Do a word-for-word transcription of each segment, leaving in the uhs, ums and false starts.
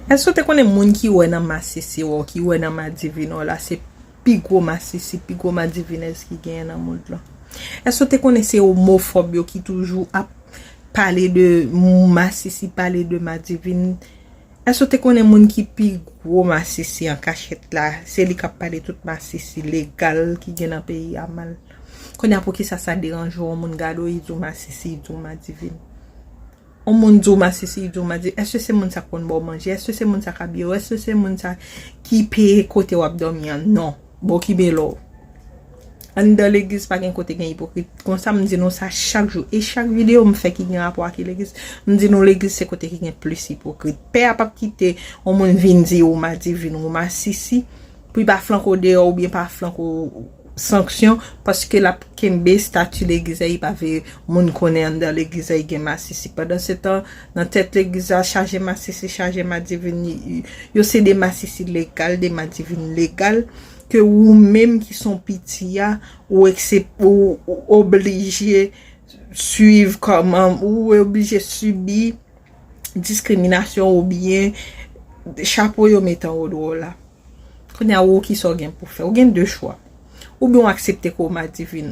Èske w te konnen moun ki wè nan masisi w, ki wè nan madivin w la, se pi gwo masisi, pi gwo madivinèz ki genyen nan mond lan? Èske w te konnen se omofòb yo ki toujou ap pale de masisi, pale de madivin? Èske w te konnen moun ki pi gwo masisi an kachèt la, se li k ap pale tout masisi legal ki gen nan peyi a mal? Kounye a, poukisa sa deranje w, yon moun gade w, li di w masisi, li di w madivin? Yon moun di w masisi, li di w madivin. Èske se moun sa k konn ba w manje? Èske se moun sa k abiye w? Èske se moun sa ki peye kote w ap dòmi an? Non. Bon, ki bèl w. Anndan legliz pa gen kote gen ipokrit. Konsa m di nou sa chak jou. E chak videyo m fè ki gen rapò ak legliz, m di nou legliz se kote ki gen plis ipokrit. Pè a p ap kite yon moun vin di ou madivin ou masisi, pou li pa flanke w deyò oubyen pa flanke w sanksyon, paske l ap kenbe estati legliz la, li pa vle moun konnen anndan legliz la, li gen masisi. Pandan se tan, nan tèt legliz la, chaje masisi, chaje madivin, yo se de masisi legal, de madivin legal, ke ou menm ki son piti a, ou eksep-, ou, ou oblije swiv kòman, ou oblije sibi diskriminasyon oubyen chapo yo mete anwo do w la. Kounye a, ou ki sa w gen pou fè? Ou gen de chwa. Oubyen w aksepte ke w madivin,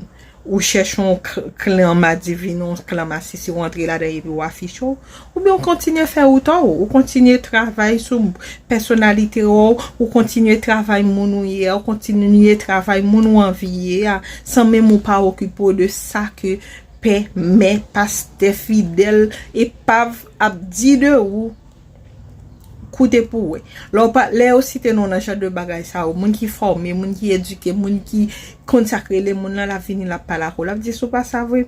ou chèche yon k-, klan madivin, yon klan masisi, ou antre ladan epi w afiche w, oubyen w kontinye fè wout ou, ou kontinye travay sou pèsonalite w, ou kontinye travay moun ou ye a, ou kontinye travay moun ou anvi ye a, san menm ou pa okipe w de sa ke pè, mè, pastè, fidèl, epav ap di de ou. Koute pou w wè. Lè w pa, lè yo site non nan jan de bagay sa yo, moun ki fòme, moun ki edike, moun ki konn sa k rele moun nan, l ap vini, l ap pale ak ou, l ap di si w pa sa vre,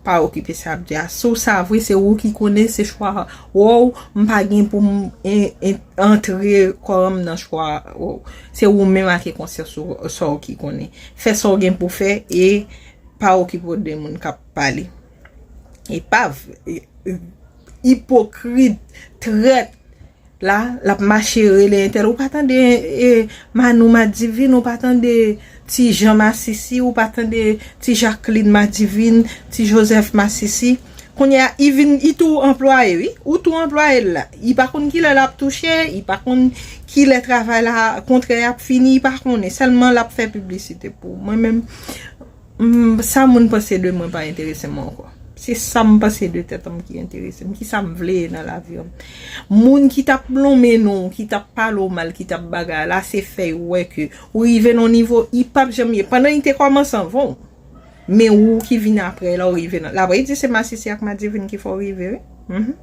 pa okipe sa y ap di a. Si w sa vre, se ou ki konnen, se chwa w, m pa gen pou m en-, en-, antre kò m nan chwa w. Se ou menm ak konsyans ou, sa w ki konnen. Fè sa w gen pou fè e pa okipe w de moun k ap pale. Epav, e, e, ipokrit, trèt, la, l ap mache rele entèl. Ou pa tande, e, Manou Madivin, ou pa tande Ti Jan Masisi, ou pa tande Ti Jacqueline Madivin, Ti Joseph Masisi. Kounye a, li vin, li tou anplwaye, wi. Ou tou anplwaye l la. Li pa konn kilè l ap touche, li pa konn kilè travay la, kontrè ap fini, li pa konnen. Sèlman l ap fè piblisite pou ou. Mwen menm, Mm, sa moun panse de mwen pa enterese m ankò. Se sa m panse de tèt m ki enterese m. Kisa m vle ye nan lavi m? Moun ki t ap lonmen non w, ki t ap pale w mal, ki t ap bagay la, se fè yo wè ke ou rive nan yon nivo, li p ap janm ye. Pandan li te kòmanse anvan w. Men ou ki vin apre la, ou rive nan. L ap redi se masisi ak madivin ki fè w rive, wi. Mhm.